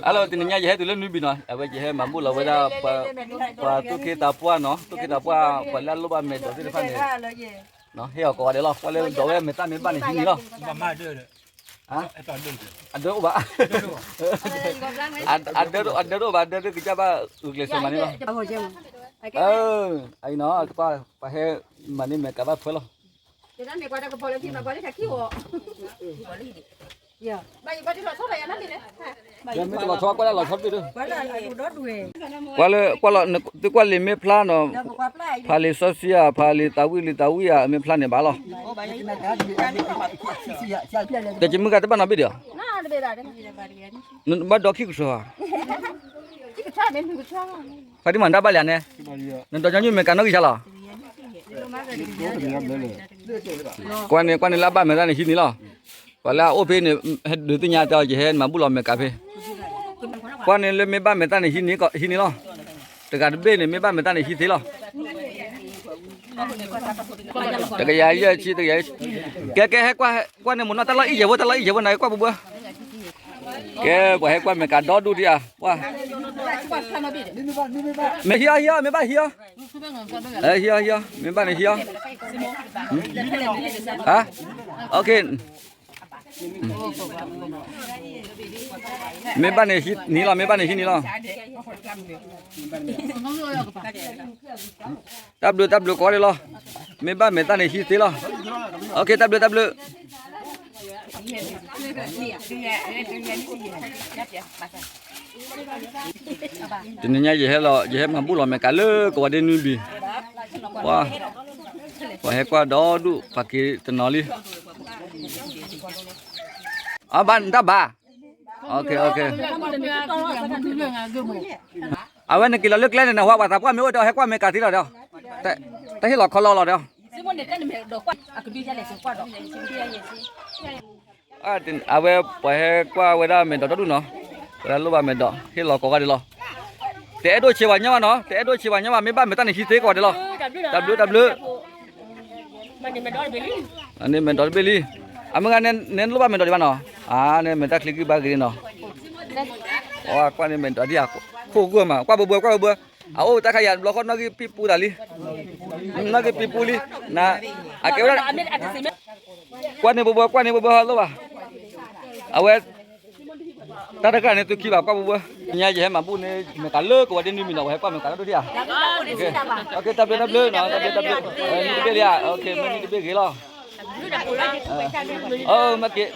အလီၤ တနံၤညါယဟဲတုၤလၢနွံဘံၣ်နီၤ, အဝဲယဟဲမၤဘူၣ်လီၤဝဲဒၣ် ပှၤသူၣ်က့သးပှၢ်နီၤ, သူၣ်က့သးပှၢ် ပှၤလၢအလိၣ်ဘၣ်မဲာ်ဒိးသ့ၣ်တဖၣ်န့ၣ် ဟ့ၣ်အီၤကိးဂၤဒဲးလီၤ. ပှၤလၢဒိးဝဲမဲာ်သၣ်န့ၣ်ဘၣ်န့ၣ်ဟံးန့ၢ်လီၤ. အဒၢတအိၣ်ဘၣ်, အဒၢတအိၣ်ဘၣ် အဒၢတကစၢ်ဘၣ်အုၣ်ကျဲးစၢးမးန့ၣ်လီၤ. အအံၤနီၤ ပှၤဟဲမၤန့ၢ်မဲာ်ကးဘၣ်ဖၢလီၤ. မ့ၢ်တလီၤဆီကွၢ်ဒၣ်လီၤဆီတဘ့ၣ်ဒီး ကွၢ်လၢ ကွၢ်လီၤ သုကွၢ်လံာ်မ့ၢ်ဖျါနီၤ, ဖးလံာ်စီဆှံဧါ, ဖးလံာ်သးဝံၣ်လံာ်သးဝံၣ်ဧါ, မ့ၢ်ဖျါန့ၣ်ဘၣ်လီၤ. တကမုၢ်ဂၤတဘၣ်နီတဘ့ၣ်ဒီး နဘၣ်ဒီခံကထၢဧါ, ဖါတံၢ်မၤတၢ်ဘၣ်လံဧါန့ၣ်, နဒီးညီနုၢ်မဲာ်ကးနီၣ်ဂံၢ်ဆါလီၤ. ကွၢ်န့ၣ် ကွၢ်န့ၣ်လၢအဘၣ်မဲာ်တၢ်န့ၣ်ဟံးန့ၢ်လီၤ. ပှၤလၢအအိၣ်ဖဲန့ၣ် ဟဲဒုးသ့ၣ်ညါတဲအီၤ ယဟဲမၤဘူၣ်လီၤမဲာ်ကးဖဲ, ကွၢ်န့ၣ်လၢမ့ၢ်ဘၣ်မဲာ်တၢ်န့ၣ် ဟံးန့ၢ်လီၤ. တဂၤတဘ့ၣ်န့ၣ် မ့ၢ်ဘၣ်မဲာ်တၢ်န့ၣ် ဟံးသ့လီၤ. တကယၤယဲၢ်ဆံ တကယၤယဲၢ်ဆံ, ကဲ ကဲ ဟဲကွၢ် ကွၢ်န့ၣ်မ့ၢ်နီၢ် တၢ်လီၢ်အံၣ်ယဲၢ်ဖိ တၢ်လီၢ်အံၣ်ယဲၢ်ဖိ နၤဟဲကွၢ်ဘၣ်ဘၣ်. ကဲ ပှၤဟဲကွၢ်မဲာ်ကးဒီဒူၣ်ဒံးဧါ, ကွၢ် မ့ၢ်ဟံးအီၤ ဟံးအီၤ မ့ၢ်ဘၣ်ဟံးအီၤ, ဟံးအီၤ ဟံးအီၤ မ့ၢ်ဘၣ်န့ၣ်ဟံးအီၤ, ဟါ, မ့ၢ်ဘၣ်န့ၣ်ဟံးန့ၢ်လီၤ, မ့ၢ်ဘၣ်န့ၣ်ဟံးန့ၢ်လီၤ. တၢ်ဘျုး တၢ်ဘျုးကိးဂၤဒဲးလီၤ. မ့ၢ်ဘၣ်မဲာ်တၢ်န့ၣ် ဟံးသ့လီၤ. တၢ်ဘျုး တၢ်ဘျုး, တနံၤညါယဟဲလီၤ ယဟဲမၤဘူၣ်လီၤမဲာ်ကးလၢကဝီၤဒ့နွံဘံၣ်, ပှၤဟဲကွၢ်ဒီဒူၣ် ပှၤက့ၤတနီၤလံ. အဘၣ် နတၢ်ဘၣ်, အဝဲနက့ၤလီၤလၢကျဲန့ၣ် နဟဲကွၢ်ပှၤသးပှၢ်မ့ၢ်အိၣ်ဒီး ဟဲကွၢ်မဲာ်ကးသ့လီၤဒီး, တဟ့ၣ်လီၤခီလီၤလီၤဒီး အဝဲပှၤဟဲကွၢ်ဝဲဒၣ်မဲာ်ဒိးဒီဒူၣ်နီၤ, ပှၤလၢအလိၣ်ဘၣ်မဲာ်ဒိး ဟ့ၣ်လီၤကိးဂၤဒဲးလီၤ. တအဲၣ်ဒိၣ်ဆံးပှၤညီဘၣ်နီၤ, တအဲၣ်ဒိၣ်ဆံးပှၤညီဘၣ်, မ့ၢ်ဘၣ်မဲာ်တၢ်န့ၣ် ဟံးသ့ကိးဂၤဒဲးလီၤ. တၢ်ဘျုး တၢ်ဘျုး, န့ၣ်မဲာ်ဒိးတဘ့ၣ်လံ, အမုၢ်ဂၤ နဲနလိၣ်ဘၣ်မဲာ်ဒိးဒံးဘၣ်နီၤ, အါ နဲမဲာ်တၢ်ချံကံၢ်ဘၣ်ဂ့ၤနီၤ, ကွၢ်န့ၣ်မဲာ်ဒိးဒံးဧါ, ခိၣ်ဂၢၢ်မး, ကွၢ်ဘၢဘၢ ကွၢ်ဘၢဘၢ, အအိၣ်တၢ်ခါယၤတဘျီဃီ နီၣ်ဂံၢ်ပံပူတၢ်လံ, နီၣ်ဂံၢ်ပံပူလံ, န အကဲဝဲဒၣ် ကွၢ်န့ၣ်ဘၢဘၢ ကွၢ်န့ၣ်ဘၢဘၢ ဟဲလိၣ်ဘၣ်, အဝဲ တၢ်တကြၢးန့ၣ်သုခံဘၣ် ကွၢ်ဘၢဘၢ, ညါယဟဲမၤဘူၣ်န့ၣ် မဲာ်ကးလၢကဝီၤဒ့နွံဘံၣ်နီၤ, ပှၤဟဲကွၢ်မဲာ်ကးဒီဒူၣ်ဒံးဧါ, တၢ်ဘျုး တၢ်ဘျုးနီၤ, တၢ်ဘျုး တၢ်ဘျုး, နွံတဘ့ၣ်လံဧါ, မ့ၢ်နွံတဘ့ၣ်ဂ့ၤလီၤ,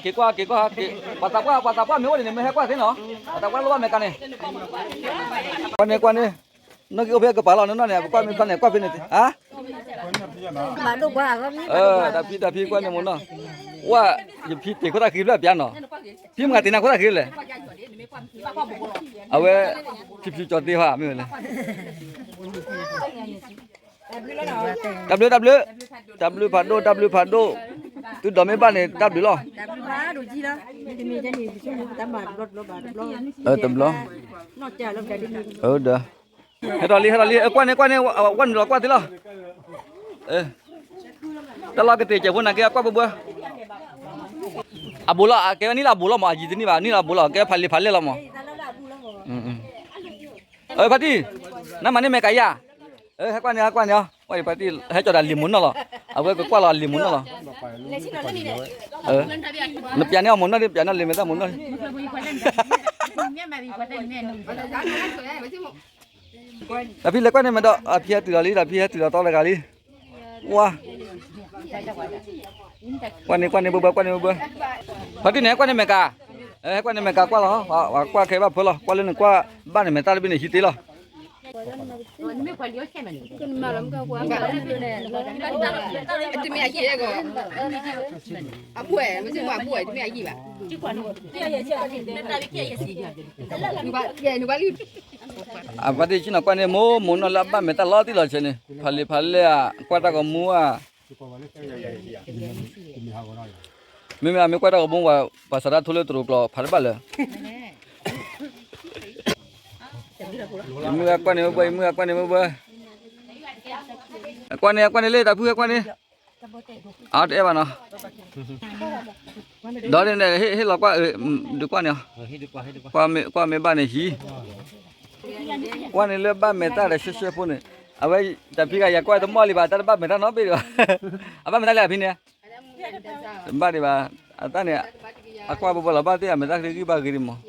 က့ၤကွၢ် က့ၤကွၢ်, ပှၤသးပှၢ် ပှၤသးပှၢ်မ့ၢ်အိၣ်ဒ်န့ၣ် မ့ၢ်ဟဲကွၢ်သ့နီၤ, ပှၤသးပှၢ်လိၣ်ဘၣ်မဲာ်ကးန့ၣ်, ကွၢ်န့ၣ် ကွၢ်န့ၣ်, နီၣ်ဂံၢ်အိၣ်ဖဲကပၤလီၤ နနီၢ်န့ၣ် ပကွၢ်မ့ၢ်ဖျါန့ၣ် ကွၢ်ဖဲန့ၣ်, ဟါ တၢ်ဖံး တၢ်ဖံး ကွၢ်န့ၣ်မ့ၢ်နီၤ, ဝါ ယဖံးတ့ၢ်ခိၣ်သၣ်ဃံဖျၢၣ်ပျါနီၤ, ဖံးမ့ၢ်ဂၤတ့ၢ်နၤခိၣ်သၣ်ဃံလဲၣ်, အဝဲ ဖံးဖံးကၠီၤတ့ၢ်ဟါ မ့ၢ်ဝဲလဲၣ်, တၢ်ဘျုး တၢ်ဘျုး, တၢ်ဘျုးဖးဒိၣ် တၢ်ဘျုးဖးဒိၣ်, သုဒိးမ့ၢ်ဘၣ်န့ၣ် တၢ်ဘျုးလီၤ, တဘျီ, ဒီး ဟဲထီၣ်လံ ဟဲထီၣ်လံ ကွၢ်န့ၣ် ကွၢ်န့ၣ် ဝဲနုာ်လီၤကွၢ်သ့လီၤ, တၢ်လီၢ်ကတ့ၢ်ကဲးဖိနၤက့ ကွၢ်ဘၢဘၢ, အဘူးလီၤ အကဲဝဲနံၣ်လၢအဘူးလီၤမး အယံၤတနံၣ်ဘၣ် နံၣ်လၢအဘူးလီၤ ကဲဖးလံာ်ဖးလဲၢ်လီၤမး, ဖါတံၢ်, နမၤန့ၢ်မဲာ်ကးယၤ, ဟဲကွၢ်န့ၣ် ဟဲကွၢ်န့ၣ်, ဝဲဖါတံၢ် ဟဲကၠီၤတၢ်လံာ်မူနီၢ်လီၤ, အဝဲကကွၢ်လီၤလံာ်မူနီၢ်လီၤ, နပျးန့ၢ်အီၤမူနီၢ် ပျးန့ၢ်လံာ်မဲာ်သၣ်မူနီၢ်လံ တၢ်ဖံးလဲၤကွၢ်န့ၣ်မ့ၢ်ဒီး အဖံဟဲတုၤလီၤလံ တၢ်ဖံဟဲတုၤလီၤသီတဂၤလံ, ဝါ, ကွၢ်န့ၣ် ကွၢ်န့ၣ်ဘၢဘၢ ကွၢ်န့ၣ်ဘၢဘၢ, ဖါတံၢ်န့ၣ် ဟဲကွၢ်န့ၢ်မဲာ်ကး, ဟဲကွၢ်န့ၢ်မဲာ်ကးကွၢ်လီၤ, ပှၤကွၢ်ခဲဘၣ်ဖၢလီၤ ကွၢ်လၢနကွၢ်ဘၣ်န့ၣ် မဲာ်တၢ်တဘ့ၣ်န့ၣ် ဟံးသ့လီၤ. တမ့ၢ်အယံၤ, အဘိ, တမ့ၢ်အယံၤဘၣ်, နဘၣ်လံ အဖါတံၢ်ဆ့ၣ်နီၤကွၢ်န့ၢ်မိၢ်မိၢ်နီၢ်လၢအဘၣ်မဲာ်တၢ်လီၤတံၢ်လီၤဆဲးန့ၣ် ဖးလံာ်ဖးလဲၢ်ဧါ ကွၢ်တၢ်ဂီၤမူဧါ, မ့မ့ၢ်အမ့ၢ်ကွၢ်တၢ်ဂီၤမူ ပှၤစးဒၣ်ထိလၢတရူးကျိာ်ဖးတဘၣ်လၢာ်, ယမုၢ်ဂၤကွၢ်န့ၢ်မ့ၢ်ဘၢ ယမုၢ်ဂၤကွၢ်န့ၢ်မ့ၢ်ဘၢ, အကွၢ်န့ၢ် အကွၢ်န့ၢ်လံ တၢ်ဖုဟဲကွၢ်န့ၢ်, အတအဲၣ်ဘၣ်နီၤ. ဒီးန့ၣ် ဟ့ၣ်လီၤကွၢ်, ဒုးကွၢ်န့ၣ်, ကွၢ်မ့ၢ်ဘၣ်န့ၣ်ဟံး, ကွၢ်န့ၣ်လၢဘၣ်မဲာ်တၢ်ဒီးရှဲရှဲဖိန့ၣ်, အဝဲတၢ်ဖံးဂၤ ယကွၢ်တမီၢ်လံဘၣ် တၢ်တဘၣ်မဲာ်တၢ်နီတဘ့ၣ်ဒံးဘၣ်, အဘၣ်မဲာ်တၢ်လၢအဖံန့ၣ်, တဘၣ်ဒံးဘၣ်, အတၢ်န့ၣ်, အကွၢ်ဘိဘိလီၤ ဘၣ်သ့ၣ်အမဲာ်တၢ်ဂ့ၤဂံၢ်ဘၣ်ဂ့ၤဒံးမး,